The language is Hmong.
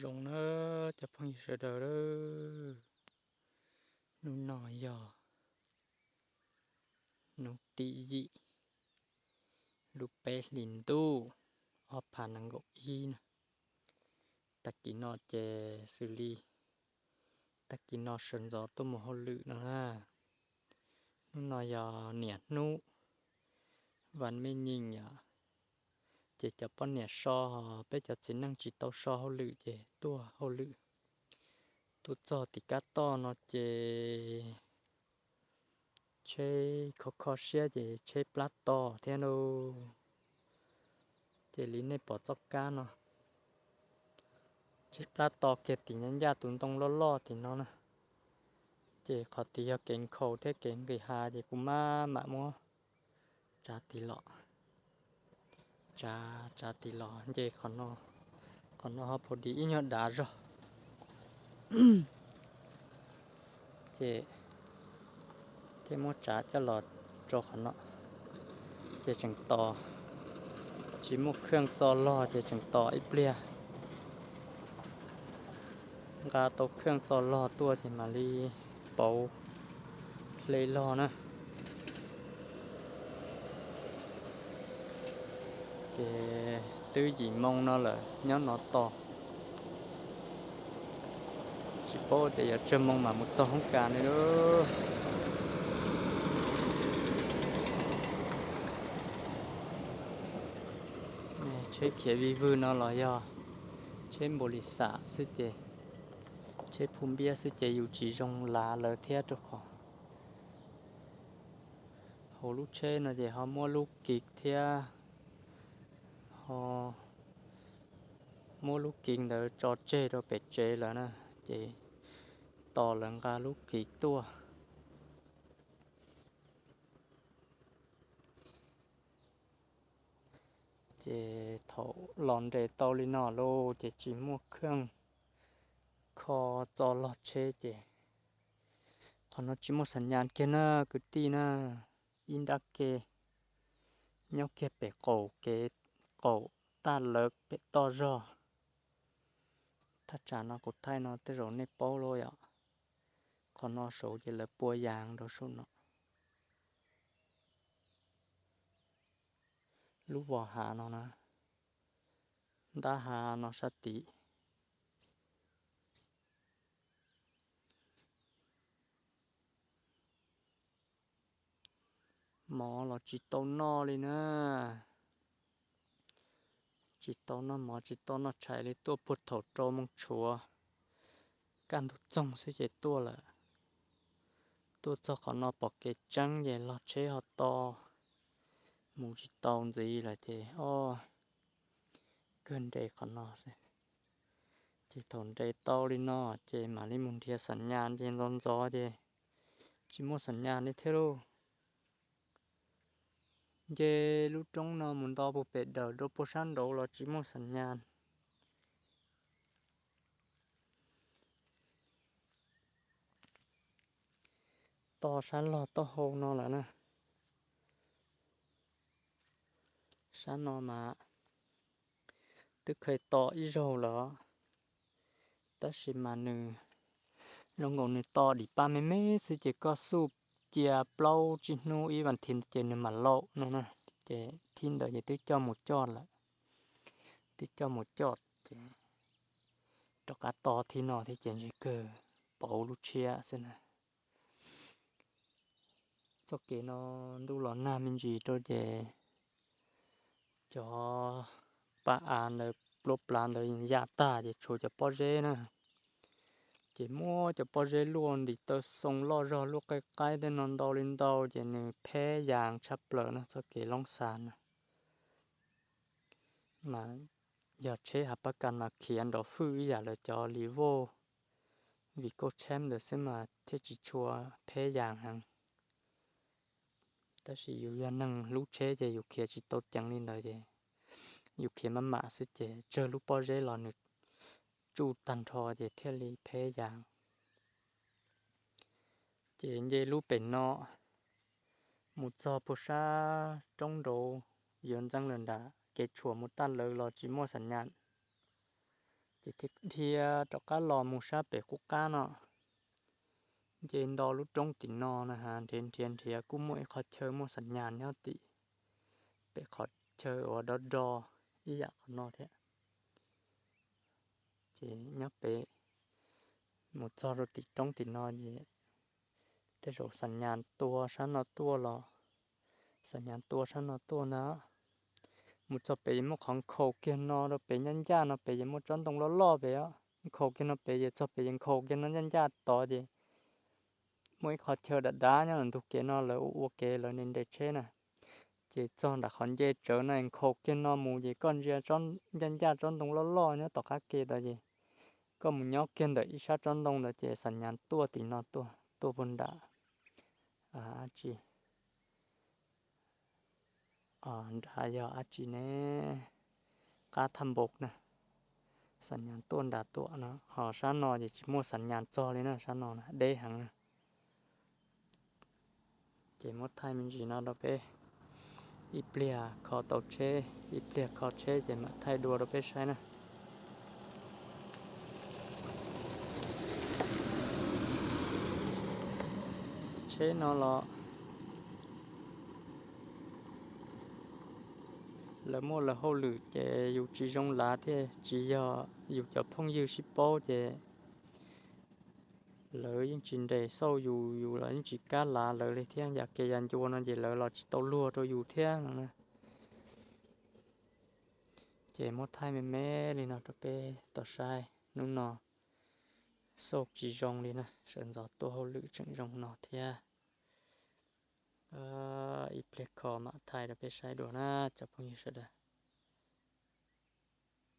Zoo na cov phooj ywg sawv daws, hnub no yog hnub tim yim lub peb hlis ntuj ob phav nees nkaum ib na. Tag kis no ces xws li tag kis no sawv ntxov tuaj mus hauj lwm no na. Hnub no yog niam hnub, vas me nyeem yom, ces cov poj niam so, peb cov txiv neej tsis tau so hauj lwm ces tuaj hauj lwm. Tuaj txog tim kab toj no ces tsheb kho kho siab ces tsheb plab to thiab lauj. Ces li nej pom txoj kab no, tsheb plab to kiag tim ncaj ncaj tus ntoo loj loj tim no na. Ces qhov tid yog kev nkhaus thiab kev nqis hav ces kuv maj mam muab tsav tim los, tsav tsav tim los nce qhov no, qhov no ho phaum dim ib nyuag dav zog. Ces thiaj muab tsav coj los rau qhov no, ces tseem tos, tsis muaj khaj txo log ces tseem tos ib pliag. Nqa tau khaj txo log tuaj ces mam li pauv hle log na. Ces twb yim moo no lawm nyob no tos, tsis paub tias yuav tsawg moo mam mus txog hoob kas li lauj. Tsheb khiav vij vwg no los yog tsheb npaum li xam xwb ces, tsheb phu npiab xwb ces yus tsis zoo lav lawv thiab rau qhov hauv lub tsheb no ces ho muab lub kiv thiab, ho muab lub kiv ntawd tso tseg rau pem tsev lawm na, ces tos lawv nqa lub kiv tuaj. Ces thaum los nres tau li no lauj ces tsis muaj khaj kho txo log tsheb ces qhov no tsis muaj xam nyas kiag na kwv tij na. Ib nrab ke nyob kiag pem qaum kev, qaum taj lawv pem toj zog. Thaj tsam no kuv thaij no tej zaum nej paub lauj yom. Qhov no saud ces lawv pua yas rau saum no. Lub vos hav no na, ntab hav no sab tid. Mov los tsis tau noj li na. Tsis tau noj mov tsis tau noj tshais li, tuaj puag thaum rau moo tshuav, kaj ntug txoog xwb ces tuaj lawm. Tuaj txog qhov no pom kev tseeb ces log tsheb ho to, mus tsis tau ntxiv lawm ces o, kawg nres qhov no xwb. Ces thaum nres tau li no ces mam li mus nrhiav xam nyas ces ntxov ntxov ces tsis muaj xam nyas li thiab lauj. Nce lub roob no mus nto puag pem dawm rau puag sab nraud los tsis muaj xam nyas. To sab log taub hau no lawm na. Sab no mas twb khaws to ib zaug lawm, tab sis mas nws zoo nkaus nws to dim paj me me xwb ces koj xuj cia plaub tsib hnub ib vas thiv ces nws mam laum no na. Ces thib ntawd ces twb coj mus coj lawm, twb coj mus coj ces rov qab to thib no thiab ces ntshe kawg pauv lub tshiab xwb na. Txoj kev no ntuj los nag me ntsis rau ces cov paj av ntawd pluab plav ntawd yam tag ces tshuav cov pob zeb na. Ces muab cov pob zeb luaj ntim taw xoo loj zog luaj qaib qaib tej no ntau li ntau ces nws pheb yas tshaj plaws no txoj kev loob xa na. Mas yog tsheb hav pab kas mas khiav nrov fwj ib yam lawv cov li voj, vim kauj tsheb ntawd xwb mas thiaj tsis tshua pheb yas heev. Tab sis yus yog neeg hlub tsheb ces yus khiav tsis tau ceev li ntawd ces yus khiav maj mam xwb ces tsawg lub pob zeb los nws tsuj tag nrho ces thiaj li pheb yas. Ces nce lub pem no mus txog puag sab roob nraud yuav ntxeev lawm nram kev tshuam mus taj lawv los tsis muaj xam nyas. Ces thiaj dhia rov qab los mus sab pem qub qab no, nce nto lub roob tim no na, nrhiav nrhiav nrhiav kuj muaj ib qhov chaw muaj xam nyas nyob tim pem qhov chaw uas do do ib yam qhov no thiab. Ces nyob pem mus txog rau tim roob tim no ces tej zaum xam nyas tua sab no tuaj los, xam nyas tua sab no tuaj ntag. Mus txog pem es muaj qhov nkhaus kiag no rau pem ncaj ncaj no pem es muaj tsob ntoo loj loj pem os, nkhaus kiag no pem es txog pem es nkhaus kiag no ncaj ncaj tod ces muaj ib qhov chaw dav dav nyob ntug kev no lawv ua ua kev lawv nres nres tsheb na. Ces txog nram qhov nce tsawv no nkhaus kiag no mus ces koj ntsia ncaj ncaj tsob ntoo loj loj nyob tom qab ke tod ces koj mus nyob kiag ntawm ib sab tsob ntoo ntawd ces xam nyas tuaj tim no tuaj tuaj puag nram dab tsi, nrad yog dab tsi ne, qab thaj npaum na, xam nyas tuaj nrad tuaj no. Ho sab no ces tsis muaj xam nyas txog li na, sab no deb heev na. Ces muab thaij me ntsis no rau peb, ib pliag kho tau tsheb ib pliag kho tsheb ces mam thaij dua rau peb saib na. Tsheb no los lawv muaj lawv hauj lwm ces yus tsis zoo lav thiab tsis yog yus cov phooj ywg sib paub ces lawv yeej tsis nres xauj yus, yus los yeej tsis kam lav lawv li thiab. Yam kev yam ncua no ces lawv los tsis tau luag rau yus thiab no. Ces muab thaij me me li no rau peb tau saib. Hnub no xauj tsis zoo li na, sawv ntxov tuaj hauj lwm tseem zoo no thiab. Ib pliag kho mam thaij rau peb saib dua na cov phooj ywg sawv daws.